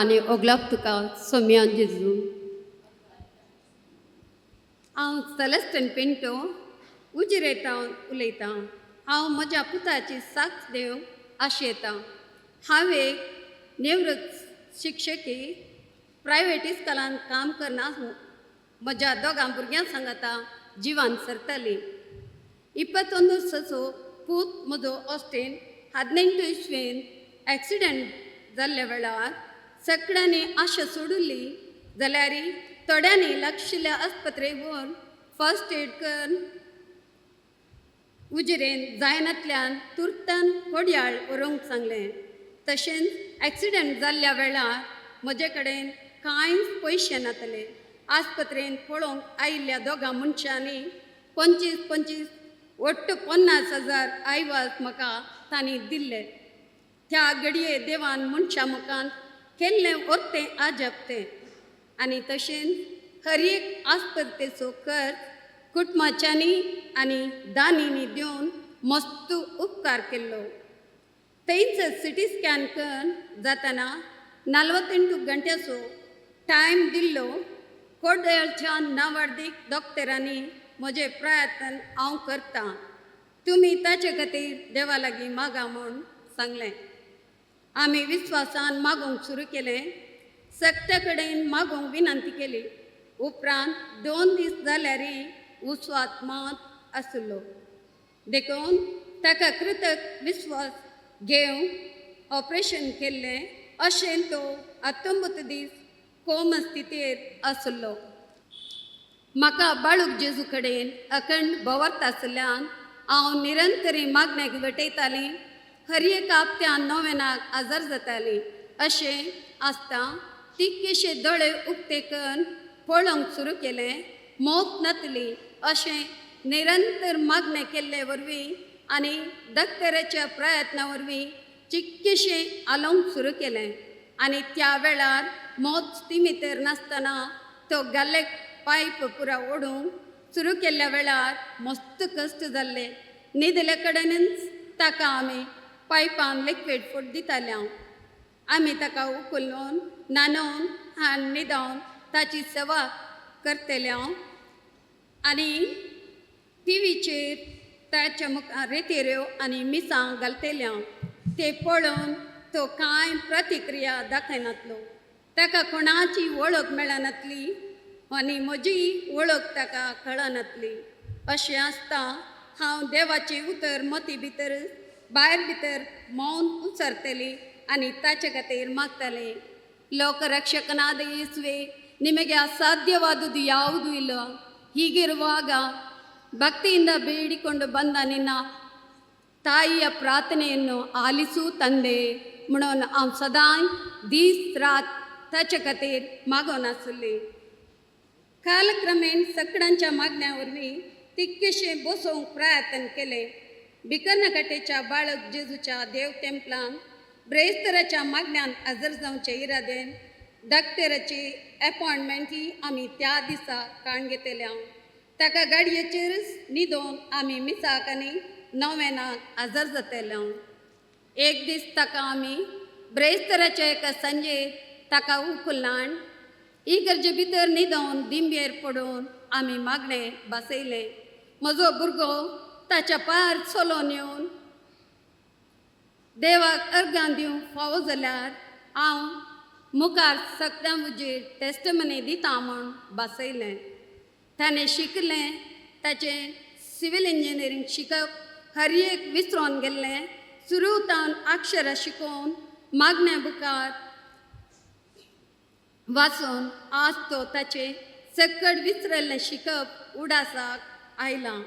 आनी ओगलाप तुका सोम्या जेजू. हांव सेलेस्टन पिंटो उजिरेतां उलयतां. हांव म्हज्या पुताची साक्ष दिवंक आशेतां. हांव एक निवृत्त शिक्षकी, प्रायवेट इस्कॉलान काम करना. म्हज्या दोगां भुरग्यां सांगाता जिवान सरताली. 21 वर्साचो पूत म्हजो ऑस्टीन 18 इस्वेन एक्सिडंट जाल्ल्या वेळार सगळ्यांनी आशा सोडिल्ली जाल्यार थोड्यांनी लागशिल्ल्या आस्पत्रेक व्हरून फर्स्ट एड करून उजिरेन जायनातल्यान तुर्तान कोडयाळ व्हरूंक सांगलें. तशेंच एक्सिडंट जाल्ल्या वेळार म्हजे कडेन कांयच पयशे नासले. आस्पत्रेन पळोवंक आयिल्ल्या दोगां मनशांनी 25 25 वट्ट 50,000 आयवाज म्हाका तांणी दिल्ले. त्या घडये देवान मनशां मुखान केल्लें वर्तें आजप तें. आनी तशेंच हर एक आस्पत्रेचो खर्च कुटुंबाच्यांनी आनी दानींनी दिवन मस्त उपकार केल्लो. थंयच सिटी स्कॅन करून जातना 48 घंट्याचो टायम दिल्लो. कोडयाळच्या नावार्दीक डॉक्टरांनी म्हजें प्रयत्न हांव करतां, तुमी ताचे खातीर देवा लागीं मागा म्हूण सांगलें. आमी विस्वासान मागूंक सुरू केलें. सगट्या कडेन मागूंक विनंती केली. उपरांत 2 दीस जाल्यार उस्वात मात आसलो. देखून ताका कृतक विस्वास घेवन ऑपरेशन केल्लें. अशें तो 19 दीस कोम स्थितीर आसलो. म्हाका बाळूक जेजू कडेन अखंड भोंवत आसल्यान हांव निरंतरी मागण्याक भेटयतालीं. हर एक हप्त्यान नोवेनाक आजार जातालीं. अशें आसता तितकेशे दोळे उक्ते करून पळोवंक सुरू केलें. मौत नातली अशें निरंतर मागणें केल्ले वरवीं आनी डॉक्टराच्या प्रयत्ना वरवीं चिक्केशें आलोवंक सुरू केलें. आनी त्या वेळार मौत स्थिमीतेर नासतना तो गाल्ले पायप पुरा ओडूंक सुरू केल्ल्या वेळार मस्त कश्ट जाल्ले. न्हिदले कडेनच ताका आमी पायपान लिक्वीड फूड दिताले. आमी ताका उखलून न्हाणोवन आनी न्हिदोवन ताची सेवा करतले हांव. आनी टिवीचेर ताच्या मुखार रेतेऱ्यो आनी मिसां घालतले हांव. ते पळोवन तो कांय प्रतिक्रिया दाखयनातलो. ताका कोणाची वळख मेळनातली आनी म्हजी वळख ताका कळनातली. अशें आसता हांव देवाचें उतर मती भितर भायर भितर मौन उच्चारतली आनी ताचे खातीर मागतालें. ಲೋಕರಕ್ಷಕನಾದ ಯೇಸುವೆ, ನಿಮಗೆ ಅಸಾಧ್ಯವಾದುದು ಯಾವುದೂ ಇಲ್ಲ. ಹೀಗಿರುವಾಗ ಭಕ್ತಿಯಿಂದ ಬೇಡಿಕೊಂಡು ಬಂದ ನಿನ್ನ ತಾಯಿಯ ಪ್ರಾರ್ಥನೆಯನ್ನು ಆಲಿಸು ತಂದೆ म्हणून हांव सदांय दीस रात ताचे खातीर मागोन आसली. कालक्रमेण सकडांच्या मागण्या वरवीं तितकेशें बसोवंक प्रयत्न केलें. बिकरनकाटेच्या बाळक जेजूच्या देव तेंपलान ब्रेस्तराच्या मागण्यान हजर जावचे इरादेन डॉक्टराची एपॉयंटमेंट आमी त्या दिसा काण घेतल्या. ताका गाडयेचेरच न्हिदोवन आमी मिसाक आनी नोवेनाक हजर जातले. एक दीस ताका आमी ब्रेस्तराच्या एका सांजेर ताका उखल्लान इगर्जे भितर न्हिदोवन दिंबेर पडून आमी मागणें बसयलें. म्हजो भुरगो ताच्या पांयार चलोवन येवन देवाक अर्गां दिवंक फावो जाल्यार हांव मुखार सगळ्यां हुजीर टेस्टमनी दिता म्हूण बसयलें. ताणें शिकलें. ताचें सिवील इंजिनियरींग शिकप हर एक विसरोन गेल्लें. सुरू तावन अक्षरां शिकोवन मागण्या बुकार वाचून आज तो ताचें सकट विसरल्लें शिकप उडासाक आयलां.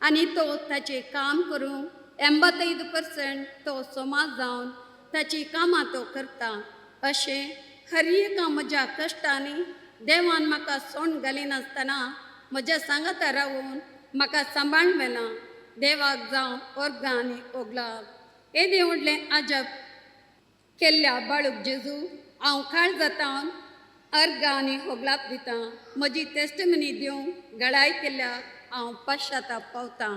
आनी तो ताचें काम करूंक 85% तो समाज जावन ताचीं कामां तो करता. अशें हर एका म्हज्या कश्टांनी देवान म्हाका सोंड घालिनासतना म्हज्या सांगाता रावून म्हाका सांबाळून व्हेलां. देवाक जावं वर्गां आनी ओगलाप. येदें व्हडलें आजप केल्ल्या बाळूक जेजू हांव काळजातावन अर्गां आनी होगलाप दितां. म्हजी टेस्टमनी दिवंक गळाय केल्ल्याक हांव पश्चाताप पावतां.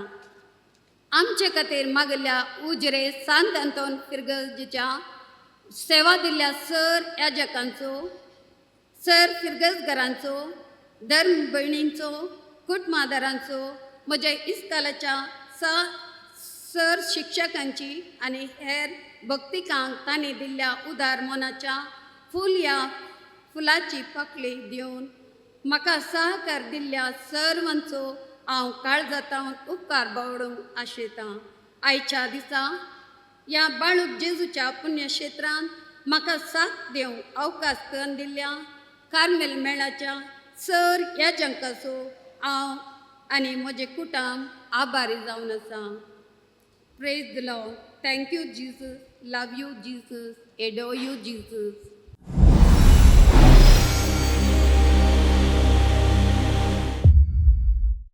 आमचे खातीर मागल्या उजरे सांत अंतोन फिरगर्जीच्या सेवा दिल्ल्या सर याजकांचो, सर फिरगजगरांचो, धर्म भयणींचो, कुटुंबादारांचो, म्हज्या इस्कालाच्या सा सर शिक्षकांची आनी हेर भक्तिकांक तांणी दिल्ल्या उदार मनाच्या फूल ह्या फुलाची पाकळी दिवन म्हाका सहकार दिल्ल्या सर्वांचो हांव काळजातावन उपकार बावडूंक आशेतां. आयच्या दिसा ह्या बाळूक जेजूच्या पुण्यक्षेत्रांत म्हाका साथ दिवंक अवकाश करून दिल्ल्या कार्मेल मेळाच्या सर ह्या जंकाचो हांव आनी म्हजें कुटुंब आभारी जावन आसा. Praise the Lord. Thank you Jesus. Love you Jesus. Adore you Jesus.